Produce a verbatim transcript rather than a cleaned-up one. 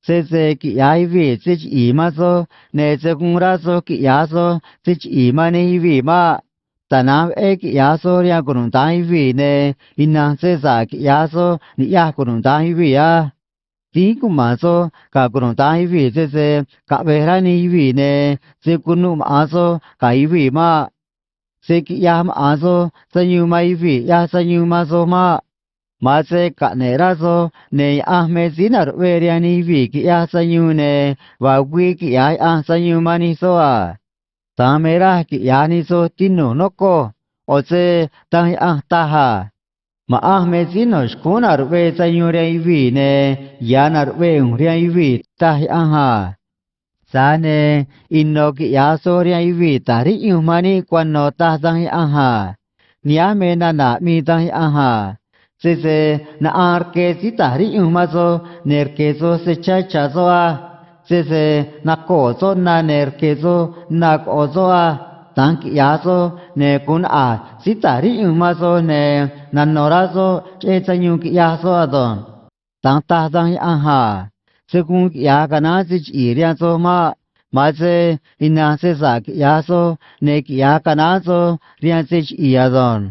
Sese quiꞌya̱j yuvii̱ se chiꞌi̱i̱ man soj, ne̱ se̱ guun rá soj quiꞌya̱j soj se chiꞌi̱i̱ man nij yuvii̱ maꞌ. Tana̱nj veꞌé quiꞌya̱j soj rihaan cunuda̱nj yuvii̱, ne̱ ina̱nj se sa̱ꞌ quiꞌya̱j soj ni̱ꞌyaj cunuda̱nj yuvii̱ á. Dínj cuma̱n soj ga̱ cunuda̱nj yuvii̱ sese caꞌve̱j rá nij yuvii̱, ne̱ se̱ cunuꞌ maꞌa̱n soj ga̱ yuvii̱ maꞌ. Se̱ quiꞌyaj maꞌa̱n soj sayuun man yuvii̱ ꞌyaj sayuun man soj maꞌ. Ma̱an se caꞌne̱ꞌ rá soj, ne̱ Yaꞌanj me síí naruꞌvee rihaan nij yuvii̱, quiꞌyaj sayuun, ne̱ vaa güii quiꞌya̱j Yaꞌanj sayuun man nij soꞌ a. Da̱nj me raj quiꞌya̱j nij soj, tinu̱j, nocoj. ꞌO̱ se Danj Yaꞌanj taj a: “Ma̱ꞌanj me síí no̱ xcúún naruꞌvee sayuun rihaan yuvii̱, ne̱ ya̱ naruꞌvee ꞌu̱nj rihaan yuvii̱”, taj Yaꞌanj a. Tza̱j ne̱ ino̱ quiꞌya̱j soj rihaan yuvii̱ ta̱j riꞌyunj man níꞌ cuano̱, taj Danj Yaꞌanj a. Nihánj me nana̱ aꞌmii Danj Yaꞌanj a: “Sese naꞌaan rque síí ta̱j riꞌyunj man soj, ne̱ rque̱ soj se chá cha̱ soꞌ á. Sese nacoo̱ soꞌ na, ne̱ rque̱ soj na coꞌo̱ soꞌ á. Da̱nj quiꞌya̱j soj, ne̱ gu̱un naꞌa̱j síí ta̱j riꞌyunj man soj, ne̱ nano̱ rá soꞌ cheꞌé sayuun quiꞌyaj soꞌ ado̱nj”, da̱nj taj Danj Yaꞌanj a. Se̱ guun quiꞌya̱j canaán se chiꞌi̱i̱ rihaan soj maꞌ. Ma̱an se ina̱nj se sa̱ꞌ quiꞌya̱j soj, ne̱ quiꞌya̱j canaán soj rihaan se chiꞌi̱i̱ ado̱nj.